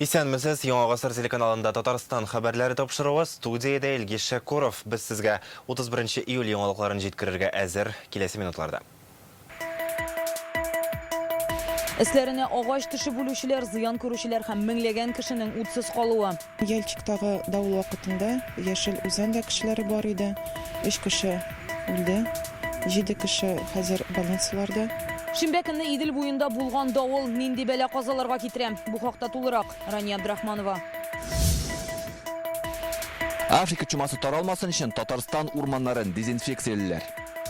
Исәнмесез, Яңа гасыр телеканалында Татарстан хәбәрләре тапшыруы, студиядә Илгиз Шәкуров. Без сезгә 31 июль яңалыкларын җиткерергә әзер. Киләсе минутларда. Өсләренә агач төшеп үлүчеләр, зыян күрүчеләр һәм меңләгән кешенең утсыз калуы. Яльчиктагы давыл вакытында Яшел Үзәндә кешеләре бар иде. Өч кеше үлде, җиде кеше хәзер больницаларда. Шимбә көнне Идел буенда булган давыл нинди бәла-казаларга китерә? Бу хакта тулырак, Рания Абдрахманова. Африка чумасы таралмасын өчен Татарстан урманнарын дезинфекциялиләр.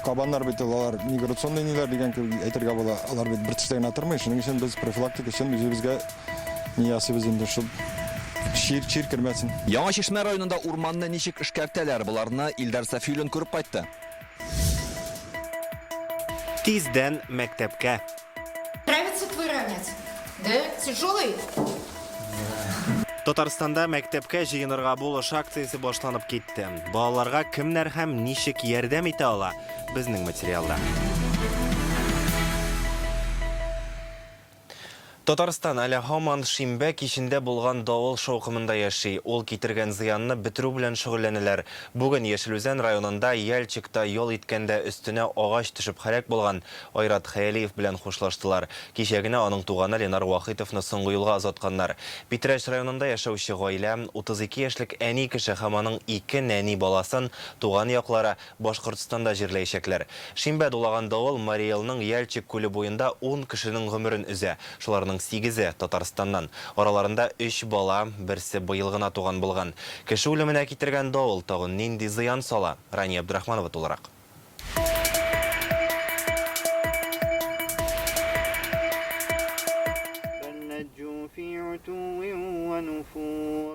Кабаннар бит ул алар миграционный ниләр дигән кебек әйтергә була. Алар бит бер төштә генә тормый. Шуның өчен без профилактика өчен үзебезгә ни ясыйбыз инде, шул чир, чир кермәсен. Яңа Чишмә районында урманны ничек эшкәртәләр, боларны Илдар Сафиуллин күреп кайтты. Тиздән мәктәпкә. Нравится твой ранец? Да? Тяжелый? Татарстанда мәктәпкә җыенырга булыш акциясе башланып китте. Балаларга кемнәр һәм ничек ярдәм итә ала? Безнең материалда. Татарстан әле һаман шимбә кичендә булган давыл шаукымында яши. Ул китергән зыянны бетерү белән шөгыльләнәләр. Бүген Яшел Үзән районында Яльчикта ял иткәндә өстенә агач төшеп һәлак булган Айрат Хәялиев белән хушлаштылар. Кичә генә аның туганы Ленар Вахитовны соңгы юлга озатканнар. Питрәч районында яшәүче гаилә, 32 яшьлек әни кеше һәм аның ике нәни баласын туган яклары Башкортстанда җирләячәкләр. Шимбә дулаган давыл Марий Элның Яльчик күле буенда ун кешенең гомерен өзә. Шуларның сигезе, Татарстаннан. Араларында өч бала, берсе быел гына туган булган. Кеше үлеменә китергән давыл тагын нинди зыян сала? Рания Абдрахманова тулырак.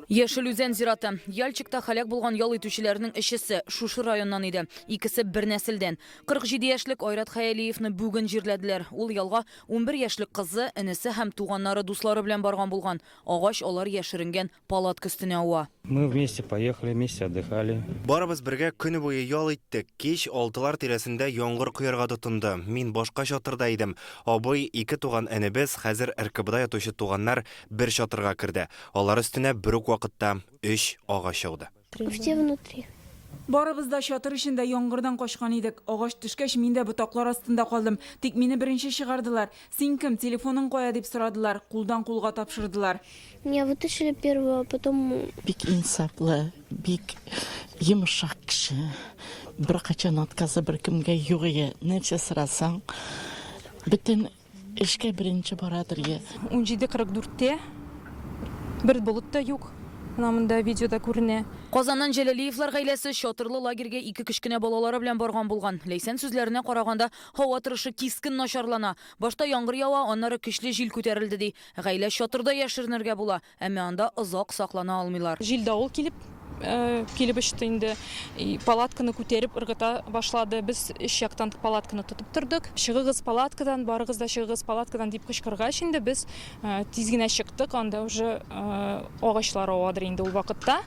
Яшел Үзән зираты. Яльчикта һәлак булган ял итүчеләрнең өчесе шушы районнан иде. Икесе бер нәселдән. 47 яшьлек Айрат Хәялиевны бүген җирләделәр. Ул ялга 11 яшьлек кызы, энесе һәм туганнары дуслары белән барган булган. Агач алар яшеренгән палатка өстенә ава. Мы вместе поехали, вместе отдыхали. Барыбыз бергә көне буе ял иттек. Кич алтылар тирәсендә яңгыр коярга тотынды. Мин башка чатырда идем. Абый, ике туган энебез, хәзер РКБда ятучы туганнар бер чатырга керде. Алар өстенә бер үк вакытта өч агач ауды. Все внутри. Барыбыз да чатыр эчендә яңгырдан качкан идек. Агач төшкәч, мин дә ботаклар астында калдым. Тик мине беренче чыгардылар. Син кем, телефоның кая, дип сорадылар. Кулдан кулга тапшырдылар. Меня вытащили первого, а потом. Бик инсафлы, бик йомшак кеше. Беркайчан отказы беркемгә юк иде. Нәрсә сорасаң, бөтен Эшкә беренче барадыр е. 17:44 тә бер болыт та юк. Менә монда видеода күренә. Казаннан Җәләлиевлар гаиләсе чатырлы лагерьгә ике кечкенә балалары белән барган булган. Ләйсән сүзләренә караганда, һава торышы кискен начарлана. Башта яңгыр ява, аннары көчле җил күтәрелде, ди. Гаилә чатырда яшеренергә була. Әмма анда озак саклана алмыйлар. Җил-давыл килеп килеп очты инде. И палатканы күтәреп ыргыта башлады. Без өч яктан палатканы тотып тордык. Чыгыгыз палаткадан, барыгыз да чыгыгыз палаткадан дип кычкыргач инде без тиз генә чыктык. Анда уже агачлар авадыр инде ул вакытта.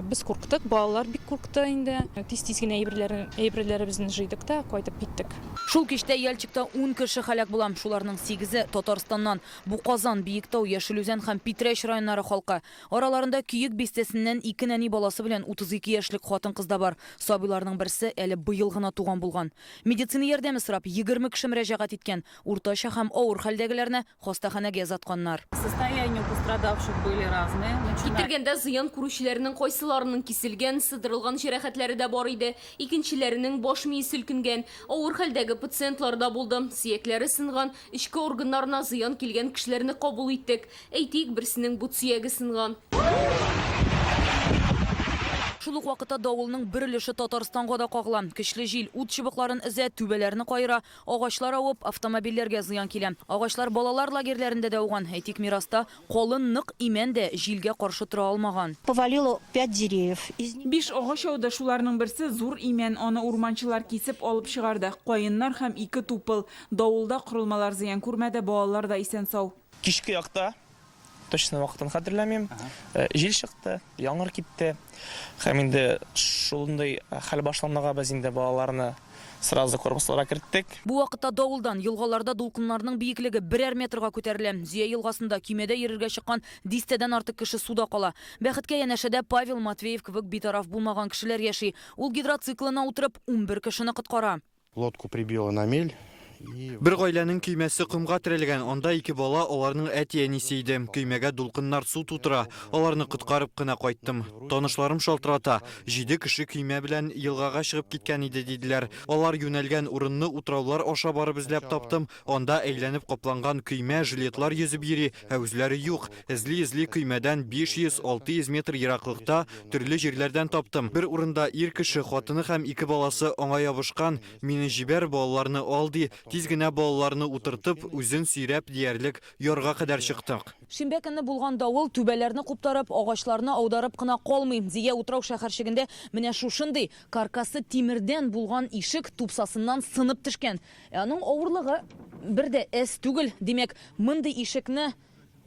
Без курктык, балалар бик куркты инде. Тиз-тиз генә әйберләребезне җыйдык та кайтып киттек. Шул кичтә Яльчикта ун кеше һәлак була. Шуларның сигезе, Татарстаннан. Бу Казан, Биектау, Яшел Үзән һәм Питрәч районнары халкы. Араларында Көек бистәсеннән ике нәни баласы белән 32 яшьлек хатын-кыз да бар. Сабыйларның берсе әле быел гына туган булган. Медицина ярдәме сорап 20 кеше мөрәҗәгать иткән. Уртача һәм авыр хәлдәгеләрне хастаханәгә озатканнар. Состояние у пострадавших были разные, начиная. Китергәндә зыян күрүчеләрнең кайсыларының киселгән, сыдырылган җәрәхәтләре дә бар иде, икенчеләренең баш мие селкенгән. Авыр хәлдәге пациентлар да булды. Сөякләре сынган, Эчке органнарына зыян килгән кешеләрне кабул иттек. Әйтик, берсенең бот сөяге сынган. Шул ук вакытта давылның бер өлеше Татарстанга да кагыла. Көчле җил ут чыбыкларын өзә, түбәләрне каера, агачлар авып, автомобильләргә зыян килә. Агачлар балалар лагерьләрендә дә ауган. Әйтик, Мираста Калын, нык имән дә җилгә каршы тора алмаган. Повалило пять деревьев, из них. Биш агач ауды, шуларның берсе, зур имән, аны урманчылар кисеп алып чыгарды. Каеннар һәм ике тупыл. Давылда корылмалар зыян күрмәде, балалар да исән-сау. Кичке якта Точно вакытын хәтерләмим. Җил чыкты, яңгыр китте. Һәм инде шундый хәл башлануга без инде балаларны сразу корпусларга керттек. Бу вакытта давылдан елгаларда дулкыннарның биеклеге берәр метрга күтәрелә. Зөя елгасында көймәдә йөрергә чыккан дистәдән артык кеше суда кала. Бәхеткә янәшәдә Павел Матвеев кебек битараф булмаган кешеләр яши. Ул гидроциклына утырып, 11 кешене коткара. Лодку прибило на мель. Бер гаиләнең көймәсе комга терәлгән. Анда ике бала, аларның әти-әнисе иде. Көймәгә дулкыннар су тутыра. Аларны коткарып кына кайттым. Танышларым шалтырата. Җиде кеше көймә белән елгага чыгып киткән иде, диделәр. Алар юнәлгән урынны утраулар аша барып эзләп таптым. Анда әйләнеп капланган көймә, жилетлар йөзеп йөри, ә үзләре юк. Эзли-эзли көймәдән 500-600 метр ераклыкта төрле җирләрдән таптым. Бер урында ир кеше, хатыны һәм ике баласы аңа ябышкан. Мине җибәр, балаларны ал, ди. Тиз генә балаларны утыртып, үзен сөйрәп диярлек ярга кадәр чыктык. Шимбә көнне булган давыл түбәләрне куптарып, агачларны аударып кына калмый. Зөя утрау-шәһәрчегендә менә шушындый, каркасы тимердән булган ишек тупсасыннан сынып төшкән. Ә аның авырлыгы бер дә әз түгел. Димәк, мондый ишекне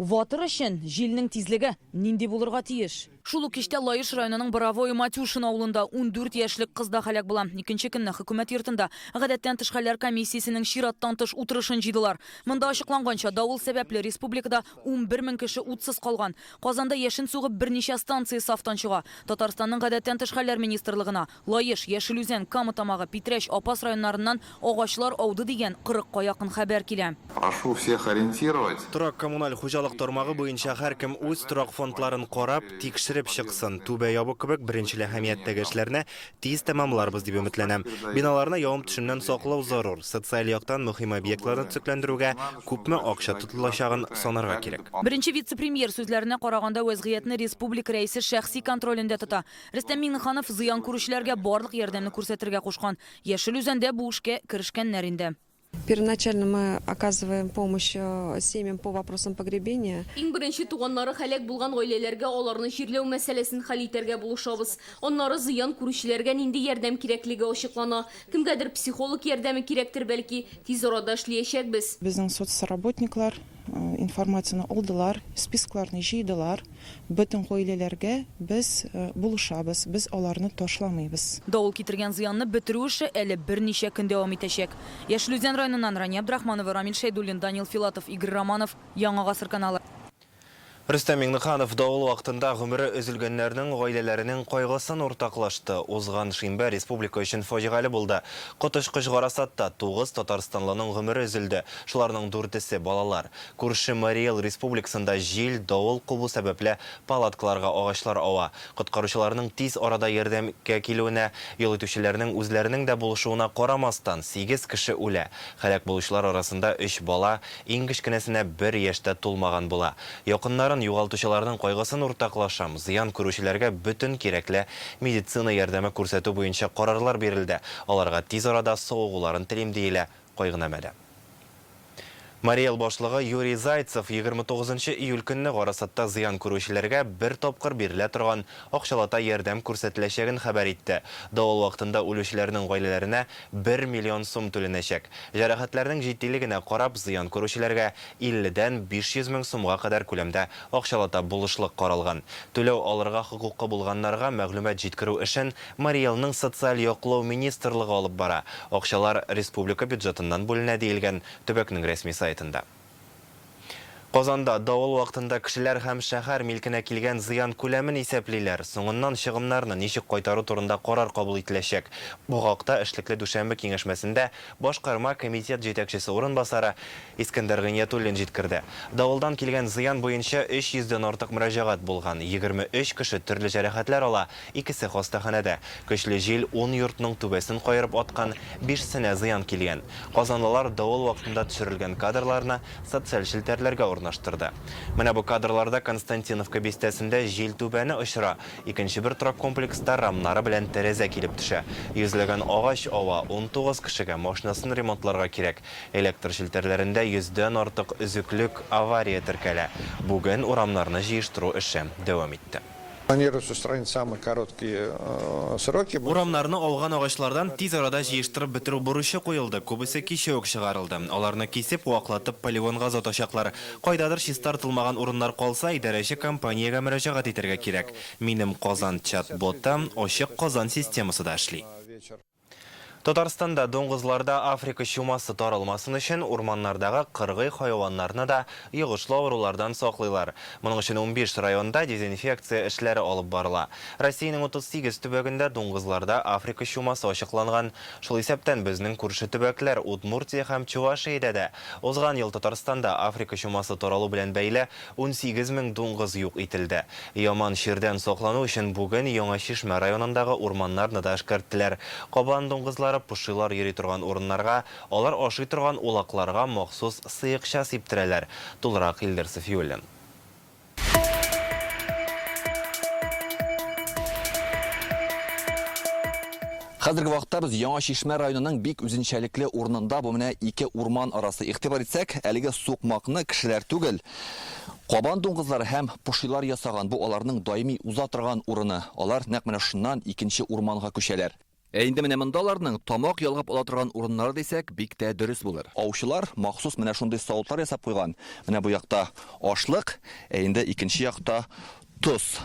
Ватыр өчен җилнең тизлеге нинди булырга тиеш? Шул ук кичтә Лаеш районының Боровое Матюшино авылында 14 яшьлек кыз да һәлак була. Икенче көнне Хөкүмәт йортында Гадәттән тыш хәлләр комиссиясенең чираттан тыш утырышын җыйдылар. Монда ачыкланганча, давыл сәбәпле республикада 11 мең кеше утсыз калган. Казанда яшен сугып берничә станция сафтан чыга. Татарстанның Гадәттән тыш хәлләр министрлыгына Лаеш, Яшел Үзән, Кама Тамагы, Питрәч, Апас районнарыннан агачлар ауды дигән кырыкка якын хәбәр килә. Прошу всех ориентировать. Торак-коммуналь хуҗалык тармагы буенча һәркем үз торак фондларын карап, тикшереп чыксын. Түбә ябу кебек беренчел әһәмияттәге эшләрне тиз тәмамларбыз дип өметләнәм. Биналарны явым-төшемнән саклау зарур. Социаль яктан мөһим объектларны төзекләндерүгә күпме акча тотылачагын санарга кирәк. Беренче вице-премьер сүзләренә караганда, вәзгыятьне республика Рәисе шәхси контролендә тота. Рөстәм Миңнеханов зыян күрүчеләргә барлык ярдәмне күрсәтергә кушкан. Яшел Үзәндә бу эшкә керешкәннәр инде. Первоначально мы оказываем помощь семьям по вопросам погребения. Иң беренче туганнары һәлак булган гаиләләргә аларны җирләү мәсьәләсен хәл итәргә булышабыз. Аннары зыян күрүчеләргә нинди ярдәм кирәклеге ачыклана. Кемгәдер психолог ярдәме кирәктер, бәлки. Тиз арада эшлиячәкбез. Безнең соцработниклар информацияне алдылар, списокларны җыйдылар. Бөтен гаиләләргә без булышабыз, без аларны ташламыйбыз. Давыл китергән зыянны бетерү эше әле берничә көн дәвам итәчәк. Яшел Үзән районыннан Рания Абдрахманова, Рамил Шәйдуллин, Данил Филатов, Игорь Романов, Яңа гасыр каналы. Рөстәм Миңнеханов давыл вакытында гомере өзелгәннәрнең гаиләләренең кайгысын уртаклашты. Узган шимбә республика өчен фаҗигале булды. Коточкыч гарасатта тугыз татарстанлының гомере өзелде, шуларның дүртесе, балалар. Күрше Марий Эл республикасында җил, давыл кубу сәбәпле, палаткаларга агачлар ава. Коткаручыларның тиз арада ярдәмгә килүенә, ял итүчеләрнең үзләренең дә булышуына карамастан, сигез кеше үлә. Һәлак булучылар арасында өч бала, иң кечкенәсенә бер яшь тә тулмаган була. Якыннарын югалтучыларның кайгысын уртаклашам, зыян күрүчеләргә бөтен кирәкле медицина ярдәме күрсәтү буенча карарлар бирелде, аларга тиз арада савыгуларын телим, диелә кайгынамәдә. Марий Эл башлыгы Юрий Зайцев 29 нчы июль көнне гарасатта зыян күрүчеләргә бер тапкыр бирелә торган акчалата ярдәм күрсәтеләчәген хәбәр итте. Давыл вакытында үлүчеләрнең гаиләләренә бер миллион сум түләнәчәк. Җәрәхәтләрнең җитдилегенә карап, зыян күрүчеләргә 50 дән 500 мең сумга кадәр күләмдә акчалата булышлык каралган. Түләү алырга хокукы булганнарга мәгълүмат җиткерү эшен Марий Элның социаль яклау министрлыгы алып бара. Акчалар республика бюджетыннан бүленә, диелгән төбәкнең рәсми сайтында. Казанда давыл вакытында кешеләр һәм шәһәр милкенә килгән зыян күләмен исәплиләр. Соңыннан чыгымнарны ничек кайтару турында карар кабул ителәчәк. Бу хакта эшлекле дүшәмбе киңәшмәсендә Башкарма комитет җитәкчесе урынбасары Искәндәр Гыйниятуллин җиткерде. Давылдан килгән зыян буенча 300 дән артык мөрәҗәгать булган. 23 кеше төрле җәрәхәтләр ала, икесе хастаханәдә. Көчле җил ун йортның түбәсен каерып аткан, бишсенә зыян килгән. Казанлылар давыл вакытында төшерелгән кадрларны социаль челтәрләргә урнаштырды. Менә бу кадрларда Константиновка бистәсендә җил түбәне очыра, икенче бер торак комплекста рамнары белән тәрәзә килеп төшә. Йөзләгән агач ава, 19 кешегә машинасын ремонтларга кирәк. Электр челтәрләрендә йөздән артык өзеклек, авария теркәлә. Бүген урамнарны җыештыру эше дәвам итте. Планируется устранить самые короткие сроки. Урамнарны ауган агачлардан тиз арада җыештырып бетерү бурычы куелды, күбесе кичә үк чыгарылды. Аларны кисеп, ваклатып, полигонга озатачаклар. Кайдадыр чистартылмаган урыннар калса, идарәче компаниягә мөрәҗәгать итәргә кирәк. Минем Казан чат-боты, Ачык Казан системасы да эшли. Татарстанда дуңгызларда Африка чумасы таралмасын өчен урманнардагы кыргый хайваннарны да йогышлы авырулардан саклыйлар. Моның өчен 15 районда дезинфекция эшләре алып барыла. Россиянең 38 төбәгендә дуңгызларда Африка чумасы ачыкланган. Шул исәптән безнең күрше төбәкләр, Удмуртия һәм Чувашиядә дә. Узган ел Татарстанда Африка чумасы таралу белән бәйле 18 мең дуңгыз юк ителде. Яман чирдән саклану өчен бүген Яңа Чишмә районындагы урманнарны да эшкәрттеләр. Кабан дуңгызлары, пошилар йөри торган урыннарга, алар ашый торган улакларга махсус сыекча сиптерәләр. Тулырак Илдер Сафиуллин. Хәзерге вакытта без Яңа Чишмә районының бик үзенчәлекле урынында, бу менә ике урман арасы. Игътибар итсәк, әлеге сукмакны кешеләр түгел, кабан дуңгызлары һәм пошилар ясаган. Бу аларның даими уза торган урыны. Алар нәкъ менә шуннан икенче урманга күчәләр. Ә инде менә монда аларның тамак ялгап ала торган урыннары дисәк, бик тә дөрес булыр. Аучылар махсус менә шундый савытлар ясап куйган. Менә бу якта ашлык, ә инде икенче якта тоз.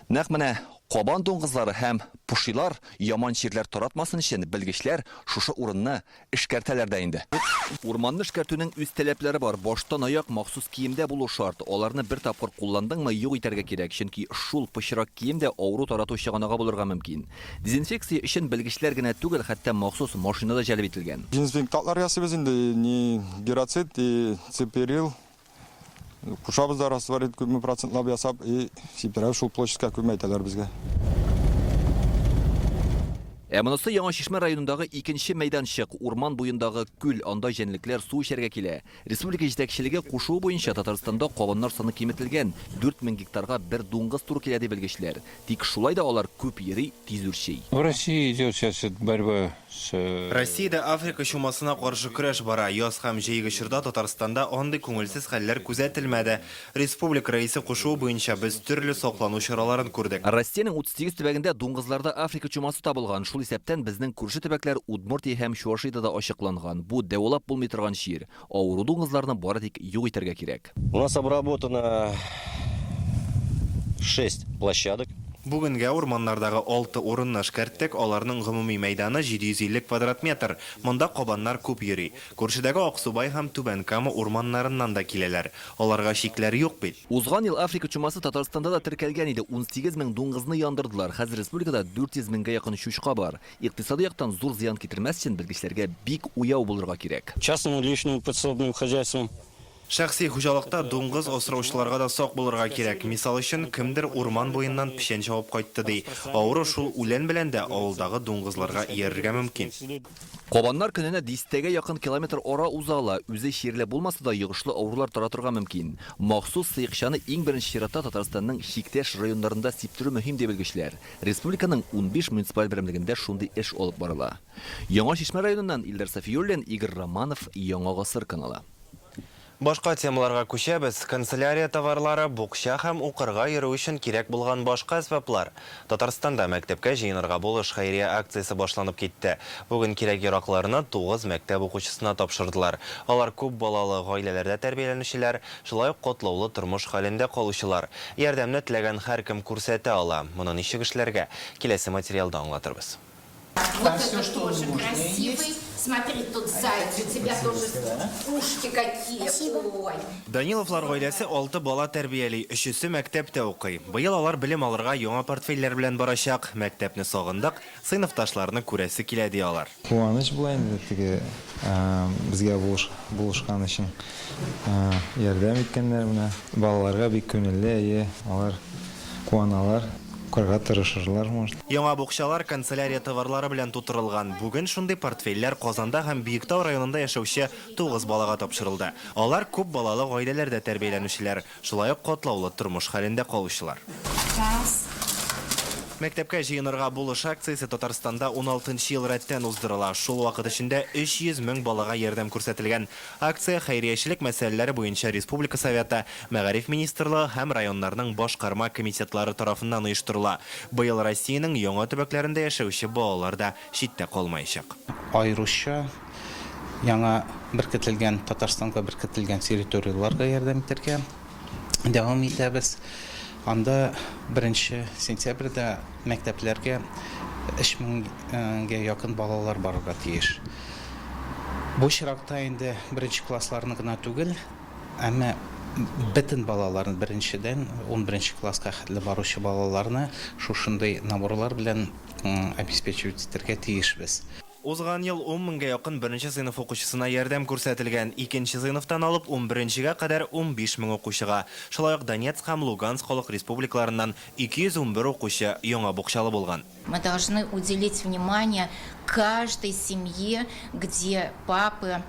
Нәкъ менә кабан дуңгызлары һәм пошилар яман чирләр таратмасын өчен белгечләр шушы урынны эшкәртәләр дә инде. Урманны эшкәртүнең үз таләпләре бар. Баштан-аяк махсус киемдә булу шарт. Аларны бер тапкыр кулландыңмы, юк итәргә кирәк, чөнки шул пычрак кием дә авыру тарату чыганагы булырга мөмкин. Дезинфекция өчен белгечләр генә түгел, хәтта махсус машина да җәлеп ителгән. Дезинфектантлар ясыйбыз инде, ни герацид и цеперил. Кушабыз да раствор итеп күпме процентлап ясап и сиптерәбез шул площадька күпме әйтәләр безгә. Ә монысы Яңа Чишмә районындагы икенче мәйданчык, урман буендагы күл, анда җәнлекләр су эчәргә килә. Республика җитәкчелеге кушуы буенча Татарстанда кабаннар саны киметелгән, 4000 гектарга бер дуңгыз туры килә ди белгечләр. Тик шулай да алар күп йөри, тиз үрчи. В России идет сейчас борьба с. Россиядә Африка чумасына каршы көрәш бара. Яз һәм җәйге чорда Татарстанда андый күңелсез хәлләр күзәтелмәде. Республика Рәисе кушуы буенча без төрле саклану чараларын күрдек. Россиянең 38 төбәгендә дуңгызларда Африка чумасы табылган, шул исәптән безнең күрше төбәкләр Удмуртия һәм Чувашиядә дә ачыкланган. Бу дәвалап булмый торган чир. Авыру дуңгызларны бары тик юк итәргә кирәк. У нас обработано шесть площадок. Бүгенгә урманнардагы алты урынны эшкәрттек, аларның гомуми мәйданы 750 квадрат метр. Монда кабаннар күп йөри. Күршедәге Аксубай һәм Түбән Кама урманнарыннан да киләләр. Аларга чикләр юк бит. Узган ел Африка чумасы Татарстанда да теркәлгән иде, 18 мең дуңгызны яндырдылар. Хәзер республикада 400 меңгә якын чучка бар. Икътисади яктан зур зыян китермәс өчен белгечләргә бик уяу булырга кирәк. Частным личным подсобным хозяйствам. Шәхси хуҗалыкта дуңгыз асраучыларга да сак булырга кирәк. Мисал өчен, кемдер урман буеннан печән чабып кайтты, ди. Авыру шул үлән белән дә авылдагы дуңгызларга иярергә мөмкин. Кабаннар көненә дистәгә якын километр ара уза ала. Үзе чирле булмаса да, йогышлы авырулар таратырга мөмкин. Махсус сыекчаны иң беренче чиратта Татарстанның чиктәш районнарында сиптерү мөһим, ди белгечләр. Республиканың 15 муниципаль берәмлегендә шундый эш алып барыла. Яңа Чишмә районыннан Илдар Сафиуллин, Игорь Романов, Яңа гасыр каналы. Башка темаларга күчәбез. Канцелярия товарлары, букча һәм укырга йөрү өчен кирәк булган башка әсбаплар. Татарстанда Мәктәпкә җыенырга булыш хәйрия акциясе башланып китте. Бүген кирәк-яракларны тугыз мәктәп укучысына тапшырдылар. Алар күп балалы гаиләләрдә тәрбияләнүчеләр, Шулай ук катлаулы тормыш хәлендә калучылар. Ярдәмне теләгән һәркем күрсәтә ала. Моны ничек эшләргә? Киләсе материалда аңлатырбыз. Вот это тоже красивый. Смотри, тут заяц, у тебя тоже ушки какие. Ой. Даниловлар гаиләсе алты бала тәрбияли, өчесе мәктәптә укый. Быел алар белем алырга яңа портфельләр белән барачак. Мәктәпне сагындык, Сыйныфташларны күрәсе килә, ди алар. Куаныч була инде теге безгә булышкан өчен ярдәм иткәннәр менә. Балаларга бик күнелле, әйе, алар куаналар, укырга тырышырлар, может. Яңа букчалар канцелярия товарлары белән тутырылган. Бүген шундый портфельләр Казанда һәм Биектау районында яшәүче тугыз балага тапшырылды. Алар күп балалы гаиләләрдә тәрбияләнүчеләр, шулай ук катлаулы тормыш хәлендә калучылар. Раз. Мәктәпкә җыенырга булыш акциясе Татарстанда уналтынчы ел рәттән уздырыла. Шул вакыт эчендә 300 мең балага ярдәм күрсәтелгән. Акция Хәйриячелек мәсьәләләре буенча республика Советы, Мәгариф министрлыгы һәм районнарның башкарма комитетлары тарафыннан оештырыла. Быел Россиянең яңа төбәкләрендә яшәүче балалар да читтә калмаячак. Аеруча яңа беркетелгән, Татарстанга беркетелгән территорияләргә ярдәм итәргә дәвам итәбез. Анда беренче сентябрьдә мәктәпләргә 3000 гә якын балалар барырга тиеш. Бу очракта инде беренче классларны гына түгел, әмма бөтен балаларны, беренчедән унберенче класска хәтле баручы балаларны шушындый наборлар белән обеспечивать итәргә тиешбез. Узган ел ун меңгә якын беренче сыйныф укучысына ярдәм күрсәтелгән, икенче сыйныфтан алып унберенчегә кадәр 15 мең укучыга. Шулай ук Донецк һәм Луганск халык республикаларыннан 211 укучы яңа букчалы булган. Мы должны уделить внимание каждой семье, где папы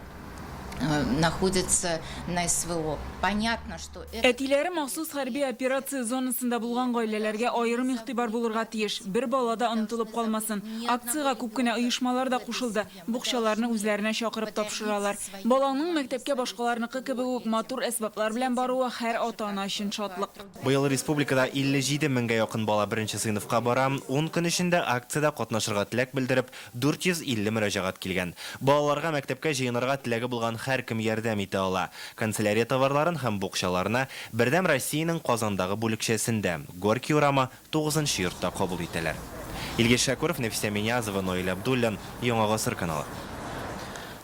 находятся на СВО. Понятно, что это. Әтиләре махсус хәрби операция зонасында булган гаиләләргә аерым игътибар булырга тиеш. Бер бала да онытылып калмасын. Акциягә күп кенә оешмалар да кушылды, букчаларны үзләренә чакырып тапшыралар. Балаңның мәктәпкә башкаларныкы кебек үк матур әсбаплар белән баруы һәр ата-ана өчен шатлык. Быел республикада 57 меңгә якын бала беренче сыйныфка бара. Ун көн эчендә акциядә катнашырга теләк белдереп, 450 мөрәҗәгать килгән. Балаларга мәктәпкә җыенырга теләге булган һәркем ярдәм итә ала. Канцелярия товарларын һәм букчаларны Бердәм Россиянең Казандагы бүлекчәсендә, Горький урамы, тугызынчы йортта кабул итәләр. Илгиз Шәкүров, Нәфисә Минязова, Наил Абдуллин, Яңа Гасыр каналы.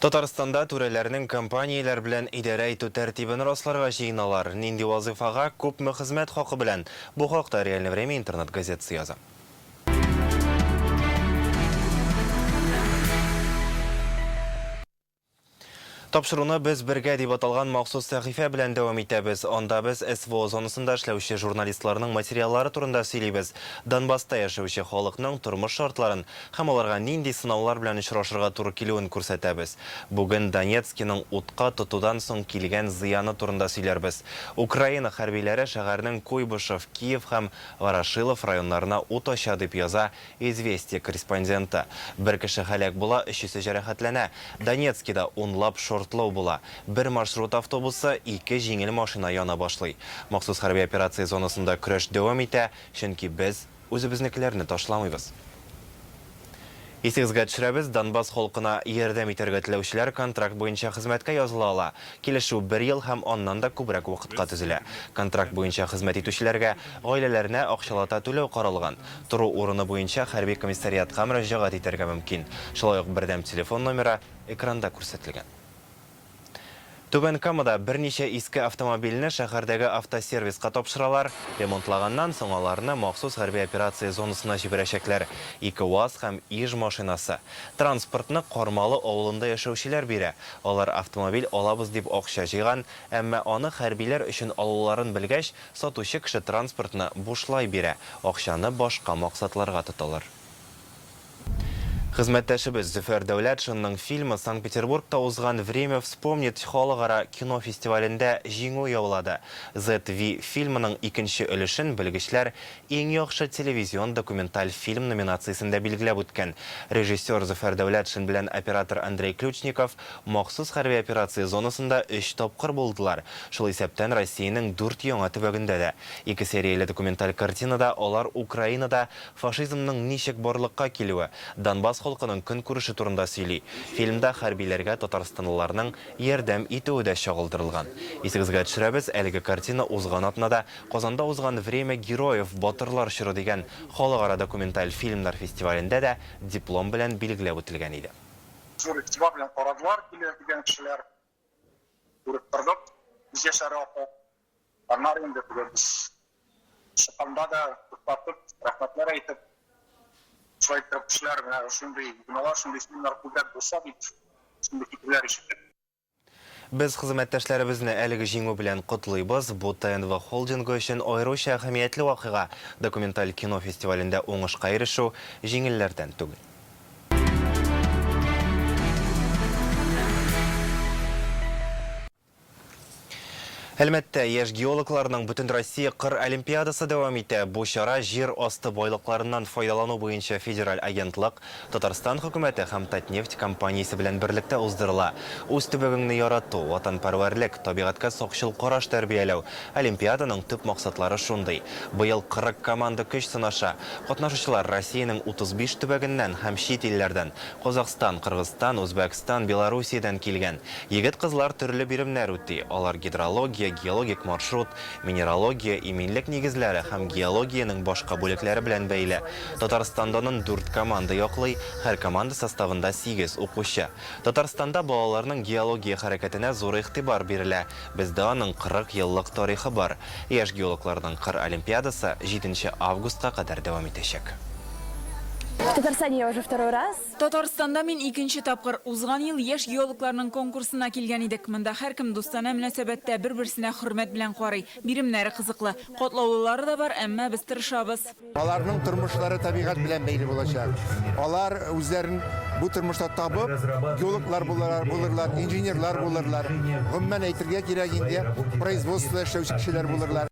Татарстанда түрәләрнең компанияләр белән идарә итү тәртибен расларга җыеналар. Нинди вазыйфага, күпме хезмәт хакы белән? Бу хакта Реальное время интернет-газетасы яза. Тапшыруны без бергә дип аталган махсус сәхифә белән дәвам итәбез. Анда без СВО зонасында эшләүче журналистларның материаллары турында сөйлибез. Донбасста яшәүче халыкның тормыш шартларын һәм аларга нинди сынаулар белән очрашырга туры килүен күрсәтәбез. Бүген Донецкиның утка тотудан соң килгән зыяны турында сөйләрбез. Украина хәрбиләре шәһәрнең Куйбышев, Киев һәм Ворошилов районнарына ут ача, дип яза Известия корреспонденты. Бер кеше һәлак була, өчесе җәрәхәтләнә. Донецкида унлап шортлау була. Бер маршрут автобусы, ике җиңел машина яна башлый. Махсус хәрби операция зонасында көрәш дәвам итә, чөнки без үзебезнекеләрне ташламыйбыз. Исегезгә төшерәбез, Донбасс халкына ярдәм итәргә теләүчеләр контракт буенча хезмәткә языла ала. Килешү бер ел һәм аннан да күбрәк вакытка төзелә. Контракт буенча хезмәт итүчеләргә гаиләләренә акчалата түләү каралган. Тору урыны буенча хәрби комиссариатка мөрәҗәгать итәргә мөмкин. Шулай ук бердәм телефон номеры экранда күрсәтелгән. Түбән Камада берничә иске автомобильне шәһәрдәге автосервиска тапшыралар. Ремонтлаганнан соң аларны махсус хәрби операция зонасына җибәрәчәкләр. Ике УАЗ һәм Иж машинасы. Транспортны Кармалы авылында яшәүчеләр бирә. Алар автомобиль алабыз дип акча җыйган, әмма аны хәрбиләр өчен алуларын белгәч, сатучы кеше транспортны бушлай бирә, акчаны башка максатларга тоталар. Хезмәттәшебез Зөфәр Дәүләтшинның фильмы Санкт-Петербургта узган Время вспомнить халыкара кино фестивалендә җиңү яулады. ZV фильмының икенче өлешен белгечләр Иң яхшы телевизион документаль фильм номинациясендә билгеләп үткән. Режиссер Зөфәр Дәүләтшин белән оператор Андрей Ключников махсус хәрби операция зонасында өч тапкыр булдылар, шул исәптән Россиянең дүрт яңа төбәгендә дә. Ике серияле документаль картинада алар Украинада Фашизмның ничек барлыкка килүе, Донбасс халкының көнкүреше турында сөйли. Фильмда хәрбиләргә татарстанлыларның ярдәм итүе дә чагылдырылган. Исегезгә төшерәбез, әлеге картина узган атнада Казанда узган Время героев, Батырлар чоры дигән халыкара документаль фильмнар фестивалендә дә диплом белән билгеләп үтелгән иде. Зур игътибар белән карадылар килә дигән кешеләр. Күреп тордык, күз яшьләре акып. Аннары инде теге без чыкканда да туктатып, рәхмәтләр әйтеп, шулай иттереп кешеләр менә шундый кинолар, шундый фильмнар күбрәк булса дип, шундый фикерләр ишетеп. Без хезмәттәшләребезне әлеге җиңү белән котлыйбыз. Бу ТНВ холдингы өчен аеруча әһәмиятле вакыйга. Документаль кино фестивалендә уңышка ирешү җиңелләрдән түгел. Әлмәттә яшь геологларның Бөтенроссия кыр олимпиадасы дәвам итә. Бу чара җир асты байлыкларыннан файдалану буенча федераль агентлык, Татарстан хөкүмәте һәм Татнефть компаниясе белән берлектә уздырыла. Үз төбәгеңне ярату, ватанпәрвәрлек, табигатькә сакчыл караш тәрбияләү, олимпиаданың төп максатлары шундый. Быел 40 команда көч сынаша. Катнашучылар Россиянең 35 төбәгеннән һәм чит илләрдән, Казахстан, Кыргызстан, Үзбәкстан, Белоруссиядән килгән. Егет-кызлар төрле биремнәр үти. Алар гидрология, геологик маршрут, минералогия, иминлек нигезләре һәм геологиянең башка бүлекләре белән бәйле. Татарстан данын дүрт команда яклый, һәр команда составында сигез укучы. Татарстанда балаларның геология хәрәкәтенә зур игътибар бирелә. Бездә аның 40 еллык тарихы бар. Яшь геологларның кыр олимпиадасы җиденче августка кадәр дәвам итәчәк. В Татарстане я уже второй раз. Татарстанда мин икенче тапкыр. Узган ел яшь геологларның конкурсына килгән идек. Монда һәркем дустанә мөнәсәбәттә, бер-берсенә хөрмәт белән карый. Биремнәре кызыклы. Катлаулылары да бар, әмма без тырышабыз. Аларның тормышлары табигать белән бәйле булачак. Алар үзләрен бу тормышта табып, геологлар булырлар, инженерлар булырлар. Гомумән әйтергә кирәк инде, производствода эшләүче кешеләр булырлар.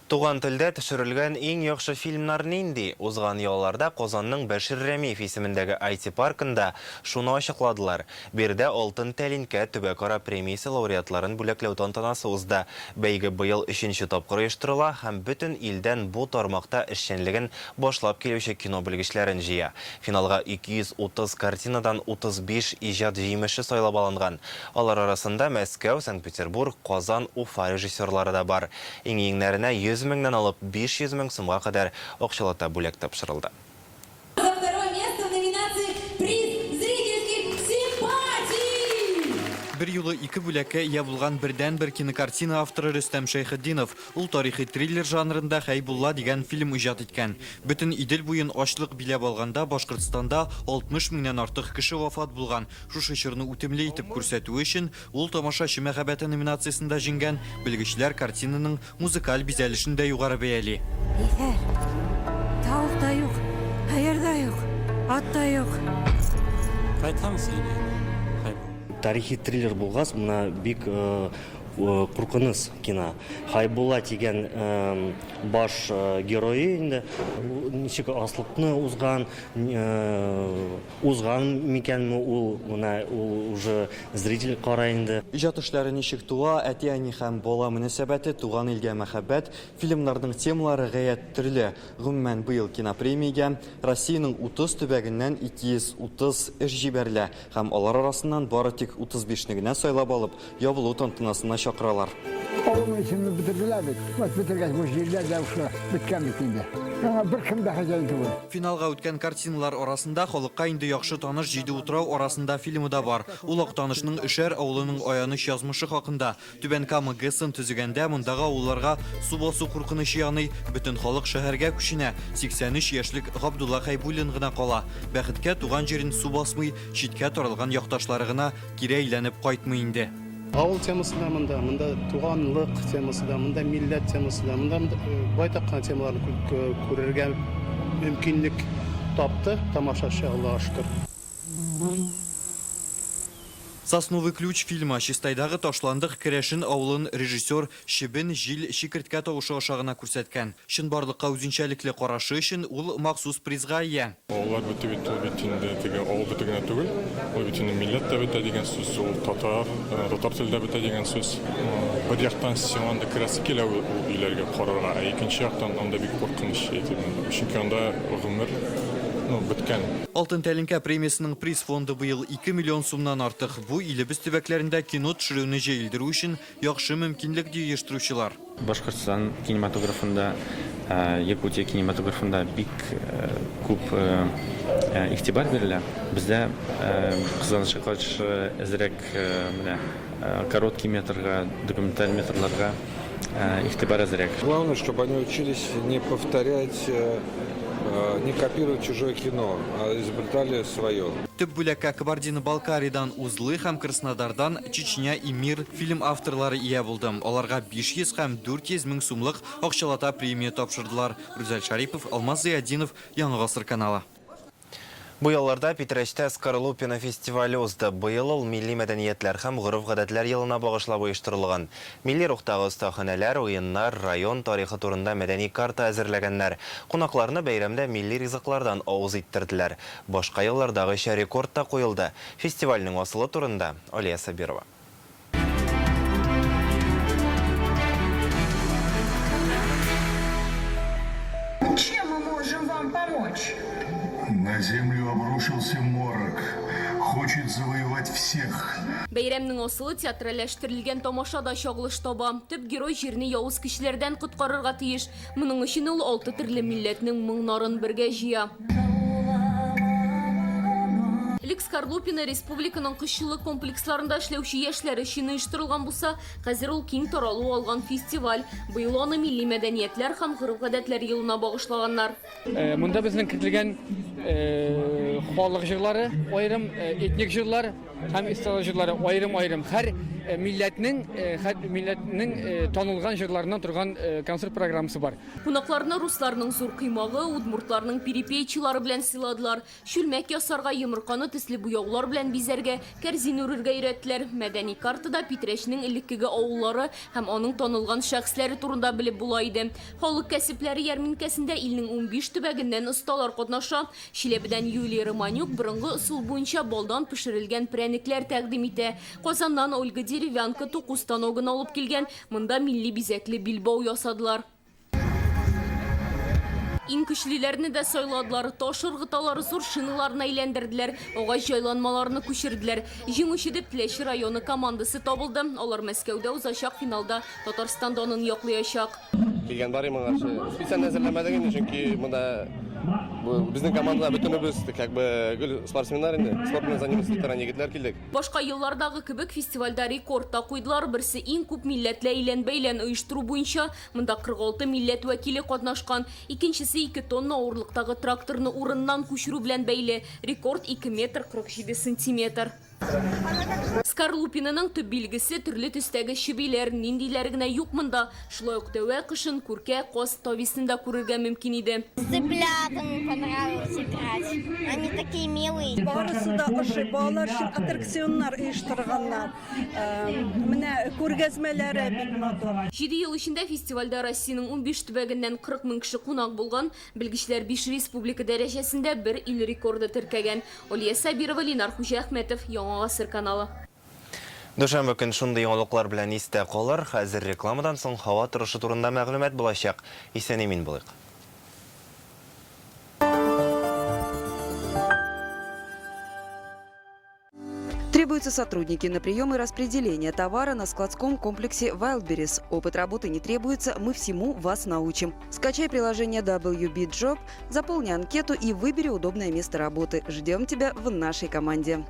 Туган телдә төшерелгән иң яхшы фильмнар нинди? Узган ялларда Казанның Бәшир Рәмиев исемендәге IT-паркында шуны ачыкладылар. Биредә Алтын тәлинкә төбәкара премиясе лауреатларын бүләкләү тантанасы узды. Бәйге быел өченче тапкыр оештырыла һәм бөтен илдән бу тармакта эшчәнлеген башлап килүче кино белгечләрен җыя. Финалга 230 картинадан 35 иҗат җимеше сайлап алынган. Алар арасында Мәскәү, Санкт-Петербург, Казан, Уфа режиссерлары да бар. Иң-иңнәренә 100 меңнән алып 500 мең сумга кадәр акчалата бүләк тапшырылды. За второе место в номинации Приз зрительских симпатий! Берьюлы ике бүләккә ия булган бердәнбер кинокартина авторы Рөстәм Шәйхетдинов. Ул тарихи триллер жанрында Хәйбулла дигән фильм иҗат иткән. Бөтен Идел буен ачлык биләп алганда Башкортстанда 60 меңнән артык кеше вафат булган. Шушы чорны үтемле итеп күрсәтүе өчен ул Тамашачы мәхәббәте номинациясендә җиңгән. Белгечләр картинаның Музыкаль бизәлешен дә югары бәяли. Иҫәр. Тауыҡ та юҡ, һыйыр ҙа юҡ, ат та юҡ. Ҡайтһаң син, Хәйбулла. Тарихи триллер булгас, менә бик куркыныч кино. Хәйбулла дигән баш герое инде ничек аслыкны узган, Узган микәнме ул, менә ул уже зритель карай инде. Иҗат эшләре ничек туа, әти-әни һәм бала мөнәсәбәте, туган илгә мәхәббәт, фильмнарның темалары гаять төрле. Гомумән, быел кинопремиягә Россиянең 30 төбәгеннән 230 эш җибәрелә һәм алар арасыннан бары тик 35 не генә сайлап алып, Ябылу тантанасына чакыралар. Авылның исемен бетерделәр бит. Вәт бетергәч, бу җирләр дә шушы беткән бит инде. Аңа беркем дә хозяин түгел. Финалга үткән картиналар арасында халыкка инде яхшы таныш Җиде утрау арасында фильмы да бар. Ул Актанышның Өшәр авылының аяныч язмышы хакында. Түбән Кама ГЭСын төзегәндә мондагы авылларга су басу куркынычы яный, бөтен халык шәһәргә күченә, 83 яшьлек Габдулла Хәйбуллин гына кала. Бәхеткә, туган җирен су басмый, читкә таралган якташлары гына Кире әйләнеп кайтмый инде. Авыл темасы да монда, монда туганлык темасы да, монда милләт темасы да, монда байтак кына темаларны күрергә мөмкинлек тапты тамашачы, Аллага шөкер. Сосновый ключ фильмы Чистайдагы ташландык керәшен авылын режиссер Чебен, җил, чикерткә тавышы аша гына күрсәткән. Чынбарлыкка үзенчәлекле карашы өчен ул махсус призга ия. Авыллар бетү бит ул бит инде теге авыл бетү генә түгел, ул бит инде милләт тә бетә дигән сүз, ул татар, татар теле дә бетә дигән сүз. Бер яктан сиңа анда керәсе килә ул өйләргә карарга, ә икенче яктан анда бик куркыныч әйтим инде. Чөнки анда гомер, ну, беткән. Алтын тәлинкә премиясенең приз фонды быел 2 миллион сумнан артык. Бу, илебез төбәкләрендә кино төшерүне җәелдерү өчен Яхшы мөмкинлек, ди оештыручылар. Башкортстан кинематографында, Якутия кинематографында бик күп игътибар бирелә. Бездә, кызганычка каршы, әзрәк менә короткий метрга, документаль метрларга игътибар әзрәк. Главное, чтобы они учились не повторять, не копировать чужое кино, а изобретали свое. Төп бүләккә Кабардино-Балкариядән Узлы һәм Краснодардан Чечня и мир фильм авторлары ия булды. Аларга 500 һәм 400 мең сумлык акчалата премия тапшырдылар. Рүзәл Шәрипов, Алмаз Зыятдинов, Яңа Гасыр каналы. Бу ялларда Питрәчтә Скорлупино фестивале узды. Быел ул милли мәдәниятләр һәм гореф-гадәтләр елына багышлап оештырылган. Милли рухтагы остаханәләр, уеннар, район тарихы турында мәдәни карта әзерләгәннәр. Кунакларны бәйрәмдә милли ризыклардан авыз иттерделәр. Башка еллардагыча рекорд та куелды. Фестивальнең асылы турында Алия Сабирова. Чем мы можем вам помочь? На землю обрушился морок. Хочет завоевать всех. Бәйрәмнең асылы театральләштерелгән тамашада чагылыш таба. Төп герой җирне явыз көчләрдән коткарырга тиеш. Моның өчен ул алты төрле милләтнең моңнарын бергә җыя. Элек Скорлупино республиканың кошчылык комплексларында эшләүче яшьләр өчен оештырылган булса, хәзер ул киң таралу алган фестиваль. Быел аны милли мәдәниятләр һәм гореф-гадәтләр елына багышлаганнар. Э, монда безнең кертелгән э, халык җырлары, аерым э, этник җырлар һәм эстрада җырлары аерым-аерым. Һәр милләтнең, һәр милләтнең танылган җырларыннан торган концерт программасы бар. Кунакларны русларның зур коймагы, удмуртларның перепейчилары белән сыйладылар. Чүлмәк ясарга, йомырканы төсле буяулар белән бизәргә, кәрзин үрергә өйрәттеләр. Мәдәни картада Питрәчнең элеккеге авыллары һәм аның танылган шәхесләре турында белеп була иде. Халык кәсепләре ярминкәсендә илнең 15 төбәгеннән осталар катнаша. Чиләбедән Юлия Романюк борынгы ысул буенча балдан пешерелгән прәнекләр тәкъдим итә. Казаннан Ольга Деревянко туку станогын алып килгән, монда милли бизәкле билбау ясадылар. Иң көчлеләрне дә сайладылар. Таш ыргыталар, зур шиналарны әйләндерделәр, агач җайланмаларны күчерделәр. Җиңүче дип Теләче районы командасы табылды. Алар Мәскәүдә узачак финалда Татарстан данын яклыячак. Килгән бар моңарчы. Специально әзерләмәдек инде, чөнки монда бу безнең командада бөтенебез как бы гел спортсменнар инде. Спорт белән заниматься итә егетләр килдек. Башка еллардагы кебек фестивальдә рекорд та куйдылар. Берсе иң күп милләтле әйлән-бәйлән оештыру буенча, монда 46 милләт вәкиле катнашкан. Икенчесе 2 тонна авырлыктагы тракторны урыннан күчерү белән бәйле. Рекорд 2 метр 47 сантиметр. Скорлупинаның төп билгесе төрле төстәге чебиләр, ниндиләре генә юк монда. Шулай ук тәвә кошын, күркә, каз, тависны да күрергә мөмкин иде. С цыплятами понравилось играть. Они такие милые. Барысы да ошый. Балалар өчен аттракционнар оештырганнар. Менә күргәзмәләре бик матур. Җиде ел эчендә фестивальдә Россиянең 15 төбәгеннән 40 мең кеше кунак булган. Белгечләр биш республика дәрәҗәсендә бер ил рекорды теркәгән. Алия Сабирова, Ленар Хуҗиәхмәтов, Яңа Гасыр каналы. Дүшәмбе көн шундый яңалыклар белән истә калыр. Хәзер рекламадан соң һава торышы турында мәгълүмат булачак. Исән-имин булыйк. Требуются сотрудники на прием и распределение товара на складском комплексе Wildberries. Опыт работы не требуется, мы всему вас научим. Скачай приложение WB Job, заполни анкету и выбери удобное место работы. Ждем тебя в нашей команде.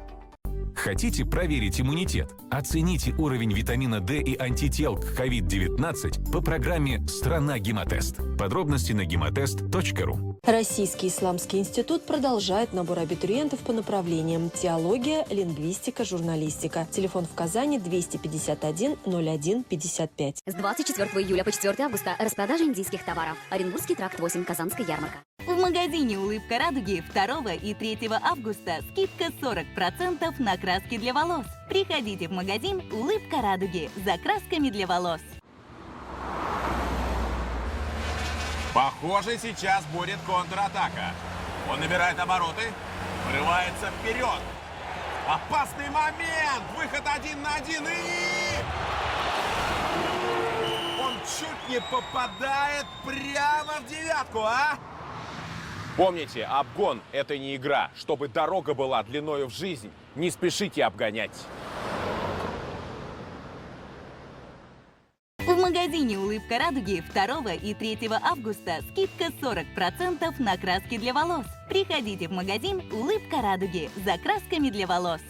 Хотите проверить иммунитет? Оцените уровень витамина D и антител к COVID-19 по программе «Страна Гемотест». Подробности на гемотест.ру. Российский исламский институт продолжает набор абитуриентов по направлениям теология, лингвистика, журналистика. Телефон в Казани 251 01 55. С 24 июля по 4 августа распродажа индийских товаров. Оренбургский тракт 8, Казанская ярмарка. В магазине «Улыбка радуги» 2 и 3 августа скидка 40% на краски для волос. Приходите в магазин «Улыбка радуги» за красками для волос. Похоже, сейчас будет контратака. Он набирает обороты, врывается вперед. Опасный момент! Выход один на один и... Он чуть не попадает прямо в девятку, а? Помните, обгон – это не игра. Чтобы дорога была длиною в жизнь, не спешите обгонять. В магазине «Улыбка радуги» 2 и 3 августа скидка 40% на краски для волос. Приходите в магазин «Улыбка радуги» за красками для волос.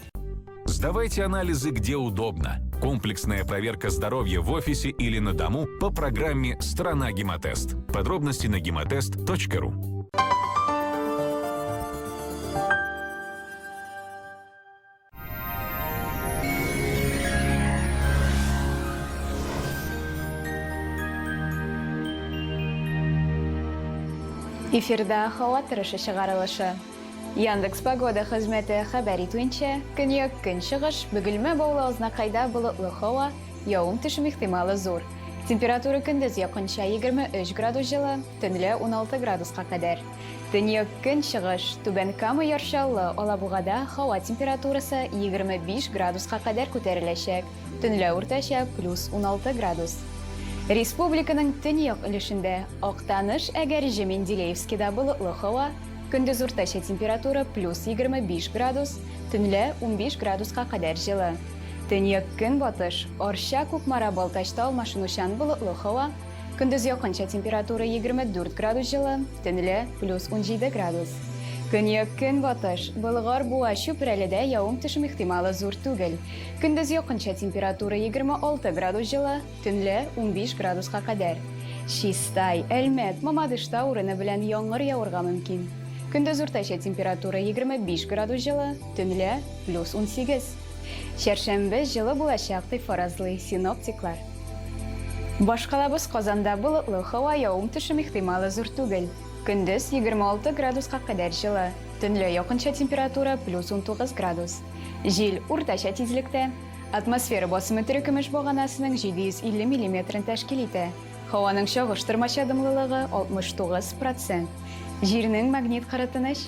Сдавайте анализы где удобно. Комплексная проверка здоровья в офисе или на дому по программе «Страна Гемотест». Подробности на гемотест.ру. Эфирда һава торышы чыгарылышы. Яндекс Погода хезмәте хәбәр итүенчә, көньяк-көнчыгыш Бөгелмә Баулы Азнакайда болытлы һава, явым-төшем ихтималы зур. Температура көндез якынча 23 градус җылы, төнлә 16 градуска кадәр. Төньяк-көнчыгыш Түбән Кама Яр Чаллы Алабугада һава температурасы 25 градуска кадәр күтәреләчәк, төнлә уртача плюс 16 градус. Республиканың төньяк өлешендә, Актаныш, Әгерҗе, Менделеевскида болытлы һава, Көндез уртача температура плюс 25 градус, төнлә 15 градуска кадәр җылы. Төньяк-көнбатыш, Арча, Кукмара, Балтачта алмашынучан болытлы һава, көндез якынча температура 24 градус җылы, төнлә плюс 17 градус. Көньяк-көнбатыш, Болгар, Буа, Чүпрәледә явым-төшем ихтималы зур түгел. Көндез якынча температура 26 градус җылы, Төнлә 15 градуска кадәр. Чистай, Әлмәт, Мамадышта урыны белән яңгыр явырга мөмкин. Көндез уртача температура 25 градус җылы, төнлә, плюс 18. Чәршәмбе җылы булачак, дип фаразлый синоптиклар. Башкалабыз Казанда болытлы һава, явым-төшем ихтималы зур түгел. Көндез 26 градуска кадәр җылы, төнлә якынча температура плюс 19 градус. Җил уртача тизлектә. Атмосфера басымы терекөмеш баганасының 750 миллиметрын тәшкил итә. Һаваның чагыштырмача дымлылыгы, 69 процент. Җирнең магнит кыры тыныч.